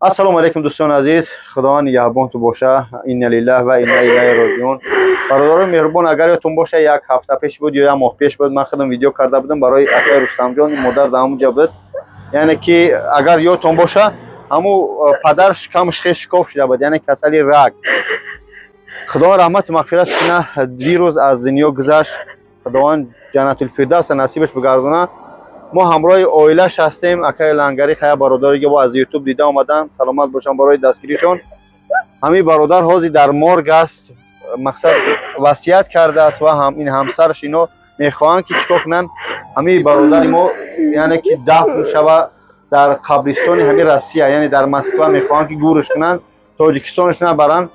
Ассалому алайкум, дӯстони азиз, Худованд нигаҳбонту боша. Инна лиллаҳ ва инна илайҳи роҷиун. Бародарони меҳрубон, агар ёдтон боша, як ҳафта пеш буд ё як моҳ пеш буд, ман худам видео карда будам барои акаи Рустамҷон, модар дар ҳамун ҷо буд. Яъне ки агар ёдтон боша, ҳамун падар шикамаш хел шикоф шуда буд, яъне касали рак. Худованд раҳмату мағфират куна, дирӯз аз дунё гузашт. Худованд ҷаннатулфирдавса насибаш бигардона. Мо ҳамроҳи оилаш ҳастем. Акаи Лангари хая бародари бо аз Ютуб дида омаданд, саломат бошанд барои дастгиришон. Ҳамин бародар ҳозир дар морг аст, мақсад васият кардааст ва ҳам ин ҳамсараш ино мехоҳанд ки чикор кунанд. Ҳамин бародари мо, яъне ки дафн шава дар қабристони ҳамин Россия, яъне дар Москва мехоҳанд ки гӯрш кунанд, Тоҷикистонаш набаранд.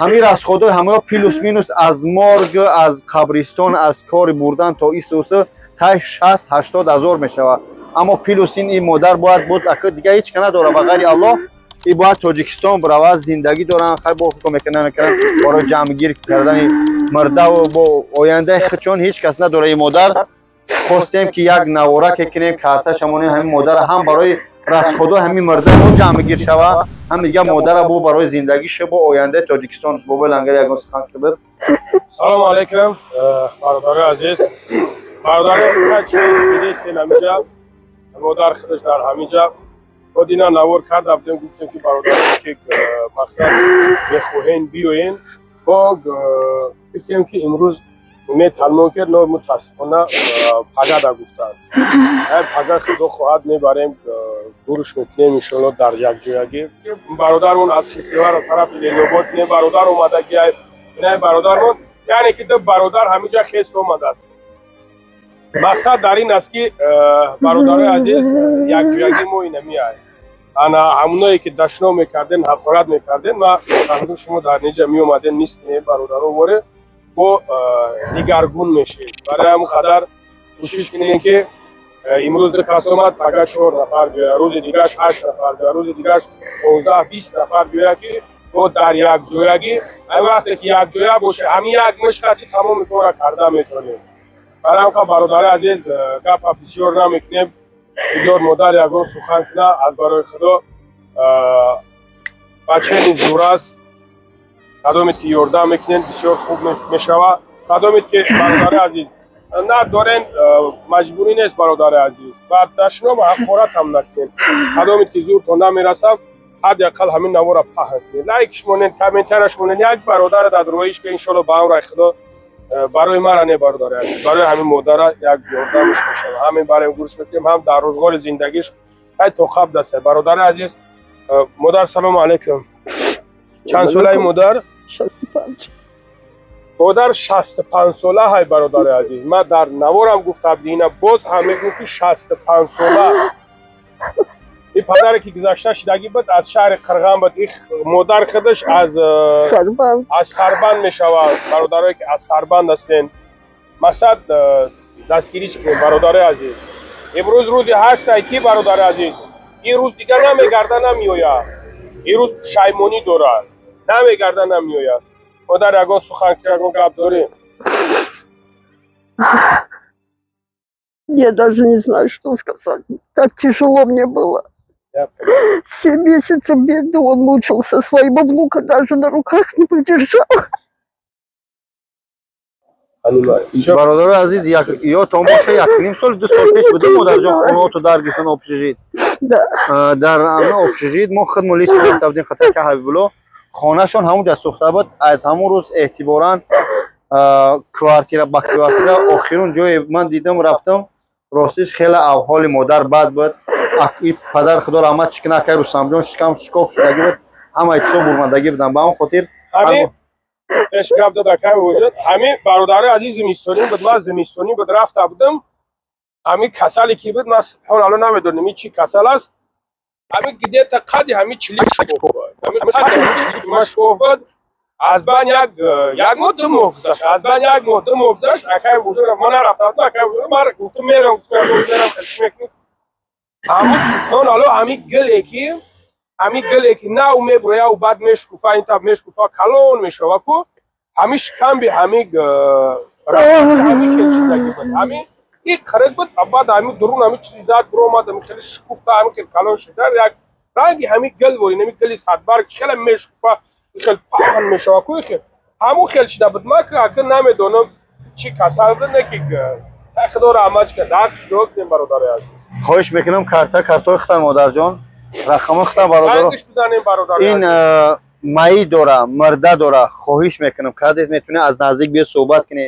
Ҳамин расходҳои ҳамао плюс минус аз морг, аз қабристон, аз кори бурдан то исусы тай 60-80 ҳазор мешавад. Аммо плюс ин модар бояд буд, ака дига ҳеч ка надора ба ғайри Аллоҳ, и бояд Тоҷикистон бирава, зиндагӣ доранд. Хай бо ҳукм мекунанд, намекунанд, барои ҷамъгир кардани мурдаву бо ояндаи худшон ҳеч кас надора. И модар хостем ки як навораке кунем, карташамонем, ҳамин модара ҳам барои расходҳои ҳамин мурда бо ҷамъгир шава, ҳам дига модара бо барои зиндагиша, бо ояндаи Тоҷикистон. Бобои Лангари ягон сухан кибид. Салому алайкум, бародарои азиз. Бародаро, дидестен, ҳамиҷа модар худаш дар ҳамиҷа мо дина навор карда будем, гуфтем ки бародаро ки мақсад мехоҳен биёен, мо фикрем ки имрӯз умед талмон кард, но мутаассифона пагада гуфтанд. Пага худо хоҳад мебарем, гурш мекунем иншоалло дар якҷоягӣ. Бародармон аз Хистивар, аз тарафи Ленобод не бародар омадаги, не бародармон, яъне ки ду бародар ҳамиҷа хест омадааст. Мақсад дар ин аст ки бародарои азиз, якҷоягӣ мо инамиай. Ана ҳамоное ки дашно мекарден, ҳақорат мекарден, ма ҳамду шумо дар неҷа меомаден, мисли бародаро воре бо дигаргун мешед. Барои ҳамун қадар кӯшиш кунем ки имрӯз ду кас омад, пага чор нафар биёяд, рӯзи дигараш ҳашт нафар биёяд, рӯзи дигараш 15-20 нафар биёяд, ки мо дар якҷоягӣ, ҳамин вақте ки якҷоя боше, ҳамин як мушкати тамоми кора карда метавонем. Барои ҳамин бародари азиз, гапа бисёр намекунем, бисёр модар ягон сухан куна. Аз барои Худо бачаи зур аст, кадомед ки ёрдам мекунед, бисёр хуб мешавад. Кадомед ки бародари азиз надорен, маҷбурӣ нест, бародари азиз, ва дашном ҳақорат ҳам накунед. Кадомед ки зуртон намерасад, ҳадди ақал ҳамин навора паҳн кунед, лайкш монед, комментарияш монед, як бародаре дар роҳиш ки иншоалло ба амраи Худо барои мара не, бародари азиз, барои ҳамин модара як ёрдамш мешавад. Ҳамин барои гурш мекунем, ҳам дар рӯзғори зиндагиш ҳай тоқаб даста. Бародари азиз, модар, салому алайкум. Чанд солаи модар? 65. Модар 65 сола ҳай, бародари азиз. Ман дар наворам гуфта будем, ина боз ҳам мегӯм ки 65 сола. Ин падаре ки гузашта шидагӣ буд, аз шаҳри Қирған буд. Ин модар худаш аз Сарбанд мешавад. Бародарое ки аз Сарбанд ҳастен, мақсад дастгириш кунем, бародарои азиз. Имрӯз рӯзи ҳастай ки, бародари азиз, ин рӯз дигар намегарда, намеояд. Ин рӯз пушаймонӣ дорад, намегарда, намеояд. Модар, ягон сухан ки, ягон гап дорӣ? Я даже не знаю, что сказать. Так тяжело мне было. 7 месяцев бедный он мучился, своего внука даже на руках не подержал. Бародарои азиз, ёдтон боша, якним сол, 2 сол пеш будем, модарҷон, хонаото даргирифтан, общежит дар ама общежит мо худмо лично рафта будем. Хатака Ҳабибулло хонашон ҳамун ҷа сӯхта буд. Аз ҳамун рӯз эҳтиборан квартира ба квартира охирун ҷое ман дидам, рафтам. Ростиш, хеле авҳоли модар бад буд. Падар, худо раҳмат чӣ кунад, акай Рустамҷон, шикам шикоф шудагӣ буд, ҳамаи чизо бурмадагӣ буданд. Ба ҳамон хотир Пеш гап дод акай вуҷуд. Ҳамин бародари азиз, зимистонӣ буд, ман зимистонӣ буд, рафта будам. Ҳамин касале ки буд, ман ҳол ало намедонам ин чӣ касал аст. Ҳамин где-то қади ҳамин чилик шикоф буд, ҳамин қади ҳамин чилик ма шикоф буд. Аз байн як моҳ, 2 моҳ гузашт, аз байн як моҳ, 2 моҳ гузашт. Акай вуҷуд, ман нарафта будам, акай вуҷуд ман гуфтам, мерам, мерам, мекунам. Ҳамун субҳон алло, ҳамин гиле ки нав мебурояв, баъд мешкуфа, ин тараф мешкуфа, калон мешава ку, ҳамин шикамби ҳамин ҳамин хел чизаки буд, ҳамин и қирик буд. Баъд ҳамин дурун ҳамин чизи зад биромад, ҳамин хеле шукуфта, ҳамин хел калон шуда як. Ранги ҳамин гил вори, нами гили садбарг хеле мешкуфа, хел паҳн мешава ку, хел ҳамун хел шида буд. Ман ака намедонам чӣ касал буд, не ки худо раҳмат кард. Ҳақ дуо кунем, бародари азиз. Хоҳиш мекунам, картаи худтан, модарҷон, рақамҳои худтан, бародаро. Зангш бизанем, бародари ин азиз. Маи дора, мирда дора. Хоҳиш мекунам, касе метуне аз наздик биё суҳбат кунӣ,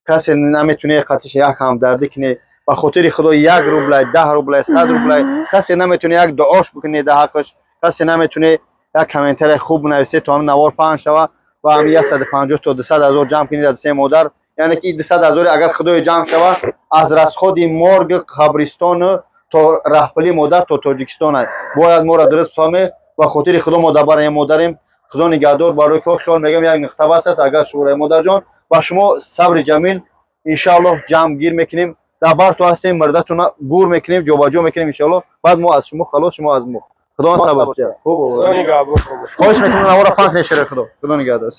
касе наметуне қатиш як ҳамдардӣ кунӣ, ба хотири худо 1 рублай, 10 рублай, 100 рублай, касе наметуне як дуош бикунӣ дар ҳаққаш, касе наметуне як комментария хуб нависе, то ҳам навор паҳн шава ва ҳам 150 то 200 ҳазор ҷамъ кунӣ дар дастаи модар. Яъне ки 200 ҳазоре агар худои ҷамъ шава, аз расходи морг, қабристону то раҳпулии модар то Тоҷикистон бояд. Моро дуруст фаҳме, ба хотири худо мо дар модарем. Худо нигаҳдор. Барои ки хиёл мегӯям, як нуқта бас аст. Агар шӯраи модарҷон, ба шумо сабри ҷамил. Иншааллоҳ, ҷамъ гир мекунем, дар барту ҳастем, мирдатуна гур мекунем, ҷобаҷо мекунем, иншааллоҳ. Баъд мо аз шумо халос, шумо аз мо. Худо сабр. Худо нигаҳбон. Хоҳиш мекунам, навора паҳн кунед, шерои худо. Худо нигаҳдор.